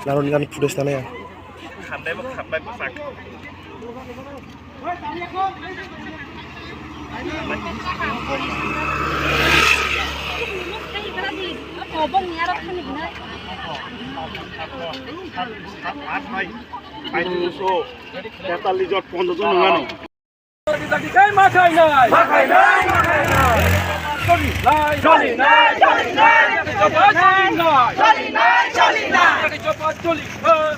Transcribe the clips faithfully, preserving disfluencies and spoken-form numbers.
Naroni gani footage tanai ang. Khambai bo, khambai bo sak. Bai tu so, teta lijot pondo jon nungano. Dagi dagi kai ma khai nai. Ma khai nai, ma khai nai. Choli nai, choli nai, choli nai. Choli nai, choli nai. Choli nai, choli nai.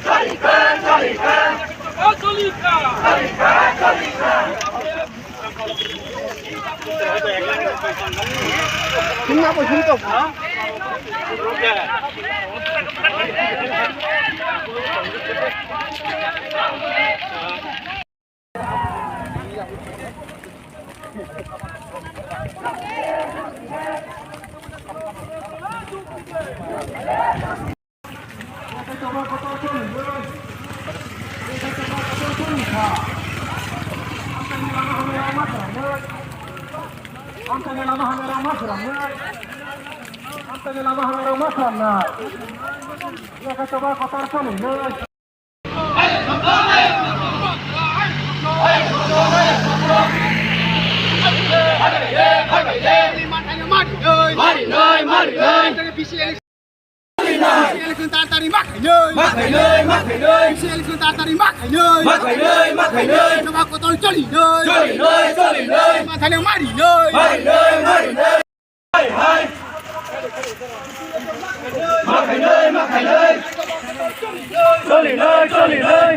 Choli nai, choli nai. Choli nai, choli nai. Choli nai, choli nai. Choli nai, choli nai. Sing na bo sing to. Mari noi, mari noi. Election taratari ma khainoi. Ma khainoi, ma khainoi. Election taratari ma khainoi. Ma khainoi, ma khainoi. Joma kotol choli noi. Choli noi, choli noi. Mathale mari noi. Mari noi, mari noi. Hai, hai. Ma khainoi, ma khainoi. Choli noi, choli noi.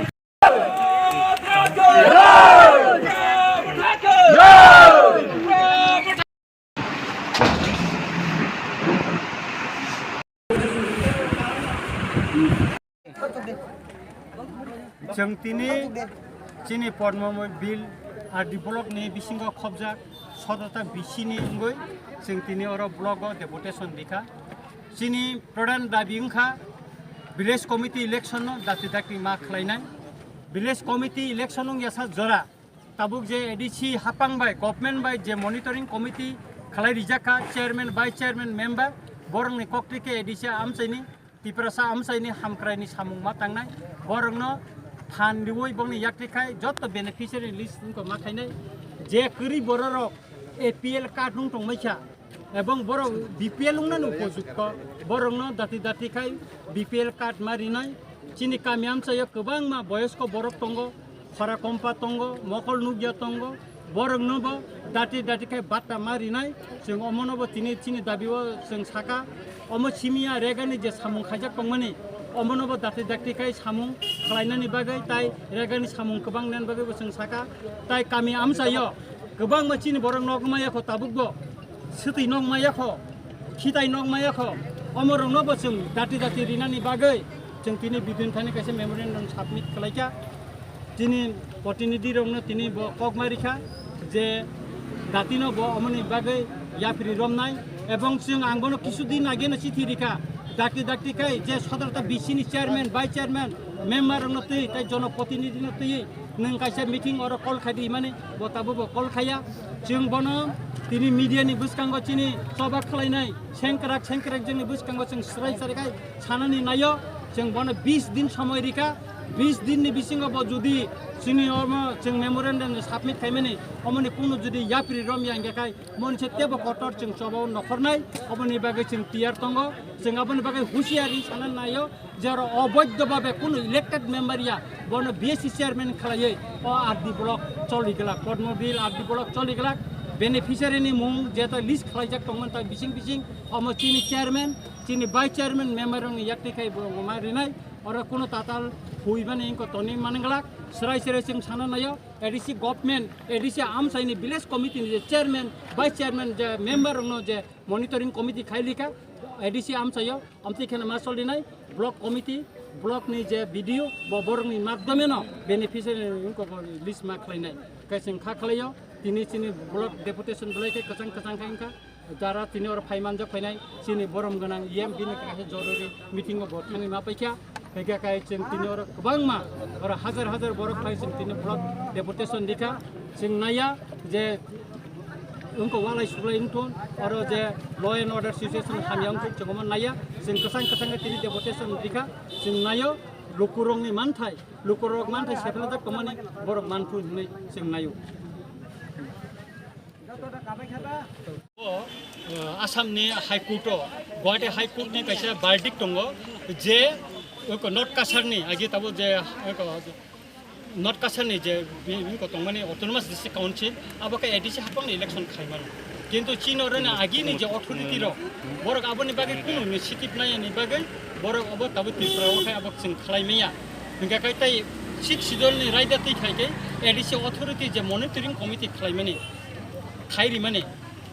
Chwng tini chini Padma Bill R D block ni bisingo khobjak sotota bisini wngwi chwng tini oro block o deputation dikha. Chini pradhan dabi wngkha village committee election no dati dati ma khlainai. Village committee election wngya sa jora. Tabuk je A D C hapang bai, government bai je monitoring committee khalai rijak kha, chairman, vice chairman, member, borokni koktwi khe A D C amchaini, Tiprasa amchaini hamkraini samung ma tangnai, borokno phan riwi bongni yakti khai joto beneficiary list wngkha ma khainai, je kwrwi bororok A P L card wng tongmai kha, ebong borok B P L wngnani upojukto, borokno dati dati khai B P L card ma rinai. Chini kami amchaio kwbangma boyosko borok tongo, khora kompa tongo, mokol nukya tongo, borokno bo dati dati khai batta ma rinai. Chwng omono bo tini chini dabi o chwng saka, omo simiya regani je samung khaijak tongmani, omono bo dati dati khai samung khlainani bagwi tai regani samung kwbang nani bagwi bo chwng saka, tai kami amchaio kwbangma chini borok nok maya kho tabuk bo. Swtwi nok maya kho, khitai nok maya kho, omorokno bo chwng dati dati rinani bagwi chwng tini bidin thani kaisa memorandum submit khlaikha. Chini protinidhi rokno tini bo kok ma rikha je datino bo omoni bagwi yapri romnai, ebong chwng ang bono kisu din ageno chithi rikha, dakti dakti khai je sotorta B C ni chairman, vice chairman, member rokno twi tai jono protinidhi no twi nwng kaisa meeting oro call khai di himani, bo tabuk bo call khaiya. Chwng bono tini media ni bwskango chini choba khlainai, sengkrak sengkrak jongni bwskango chwng swrai swrai khai sanani naio. Chwng bono bis din somoi rikha, bis din ni bisingo bo jodi chini omo chwng memorandum ni submit khaimani omoni kunu jodi yapri rom ya hingkha khai monse tebo kotor chwng choba o nokhornai, oboni bagwi chwng tiyar tongo. Chwng aboni bagwi husiari sanani naio. Jero oboidho babe kunu elected member ya, bono B S C chairman khlaiwi o R D block choli glak, Padma Bill R D block choli glak, beneficiary ni mung jeto list khlaijak tongmani ta bising bising, omo chini chairman, chini vice chairman member rokni yakti khai bo ma rinai, oro kunu tatal huimani wngkha toni mani glak, swrai swrai chwng sana naio, A D C government, A D C amchaini village committee ni je chairman, vice chairman je member rokno je monitoring committee khai likha, A D C amchaio, amtwi kheno ma solinai, block committee, block ni je B D O, bo borokni madhyome no beneficiary ni wngkha bo list ma khlainai. Khe chwng kha khlaio, tini chini block deputation belai khe kwchang kwchang khe wngkha, jara tini oro phai manjak phainai, chini borom gwnang E M bini kaisa jorori meeting o bo thangwi ma paikha. Hingkhe kai chwng tini oro kwbangma, oro hajar hajar borok phai chwng tini block deputation dikha. Chwng naiya je Wngkha walai suglai wngthun, oro je law and order situation hamya wngthun, chwngma naiya, chwng kwchang kwchang khe tini deputation rikha, chwng naio, lukurokni manthai, lukurok manthai sephela jak tongmani borok manthun hinwi chwng naio. O, uh, Assam ni High Court o, Guwahati High Court ni kaisa verdict tongo je, oko North Cachar ni, agi tabo je, oko North Cachar ni je bi-, bi ko tongmani Autonomous District Council, abo khe A D C haphang ni election khaimano. Kintu chini oro ni agi ni je authority rok, borok aboni bagwi kunu initiative nai ni bagwi borok abo tabo Tripura o khai abo chwng khlai maya. Hingkha khai tai Sixth Schedule ni raida twi khai khe A D C authority je monitoring committee khlai mani, khai ri mani.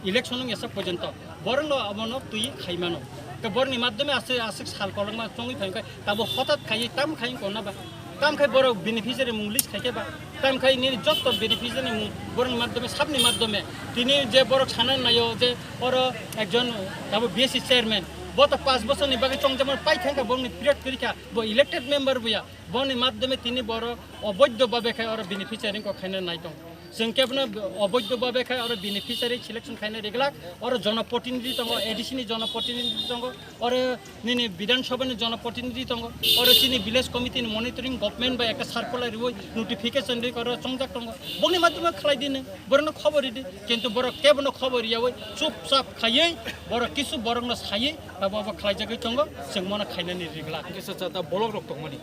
Election wng esa porjonto borokno abono twi khaimano. Tei borokni madhyome aswk aswk sal kolokma chongwi phai khe tabo hotat khaiwi tam khai wngkha na ba? Tam khai borok beneficiary mung list khai khe ba? Tam khai nini jotto beneficiary mung borokni madhyome, sabni madhyome tini je borok sana naio je oro ekjon tabo B S C chairman, bo to panch bochorni bagwi chongjama pai thangkha, borokni period kwrwi kha, bo elected member buya, boni madhyome tini borok oboidho babe khai oro beneficiary wngkha khaina nai tong. Chwng kebono oboidho babe khai oro beneficiary selection khaina riglak, oro jonoprotinidhi tongo, A D C ni jonoprotinidhi tongo, oro nini Bidhan Sabha ni jonoprotinidhi tongo, oro chini village committee ni monitoring government bai ekta circular riwi notification ri oro chongjak tongo. Boni madhyome khlai di nwng, borokno khobor ridi, kintu borok kebono khobor riyawi chupchap khaiwi borok kisu borokno saiwi abo abo khlaijagwi tongo, chwng mono khainani riglak. Hingke sa chata block rok tongmani.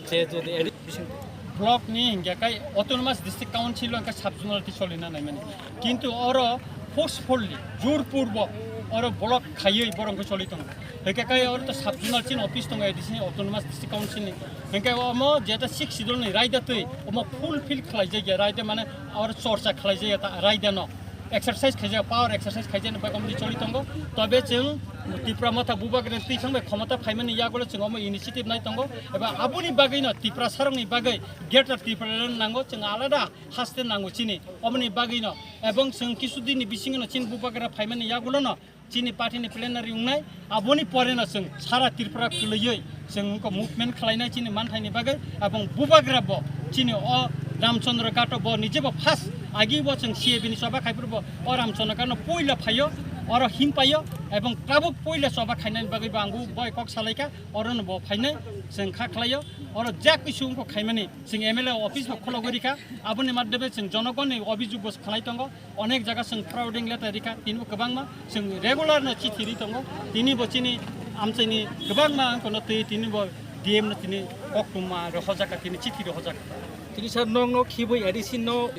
Je, je, de, eri-, bising. Block ni hingke kai Autonomous District Council o hingke sub zonal ti solina naimani. Kintu oro forcefully, jor purbo, oro block khaiwi borok hingke soli tongo. Hingke kai oro to sub zonal chini office tongo A D C ni Autonomous District Council ni. Hingke omo jeta Sixth Schedule ni raida twi, omo fulfill khlai jagya, raida mane oro chorcha khlai jagya ta raida no. Exercise khaijak, power exercise khaijak ni bagwi omni choli tongo. Tobe chwng Tipra Motha Bubagra twi thangbai khomota phaimani yagulo chwng omo initiative nai tongo. Eba aboni bagwi no Tipra sarokni bagwi Greater Tipraland nango, chwng alada haste nango chini. Omoni bagwi no ebong chwng kisu dini bisingo no chini Bubagra phaimani yagulo no chini party ni plenary wngnai, aboni pore no chwng sara Tripura kwlwiwi chwng wngkha movement khlainai chini manthaini bagwi, abong Bubagra bo chini o Ramchandra Ghat o bo nije bo first agi bo chwng C A B ni choba khai phuru bo o Ramchandra Ghat no poila phaio, oro him paio, ebong tabuk poila choba khainani bagwi bo ang bo bai kok salaikha, oro no bo phainai chwng kha khlaio, oro jak kisu wngkha khaimani chwng M L A office bo khulogwi rikha, aboni madhyome chwng jonogonni obijog bo khlai tongo. Onek jaga chwng crowding letter rikha, tini bo kwbangma chwng regular no chithi ri tongo. Tini bo chini amchaini kwbangma wngkha no twi tini bo D M no tini koktwma rohorjak kha, tini chithi rohorjak kha. Tini sir, nokno khibwi A D C no.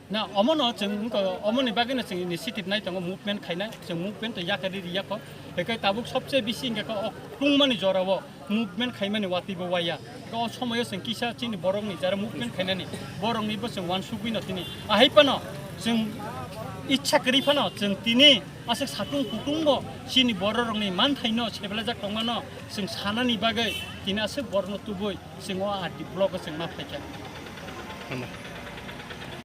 Na, omono chwng wngkha, omoni bagwi no chwng initiative nai tongo, movement khainai, chwng movement to yakarwi riya kho. Hwnkhe tabuk sobse bisi hwnkhe kho o tungmani jorao movement khaimani watwi bo waya. Khe o somoyo chwng kisa chini borokni jara movement khainani borokni bo chwng uansukgwi no tini. Ahai phano chwng ichha kwrwi phano chwng tini aswk satung kutung bo chini bororokni manthaino sebelajak tongmano chwng sanani bagwi tini aswk borokno tubui chwng o R D block o chwng ma phaikha.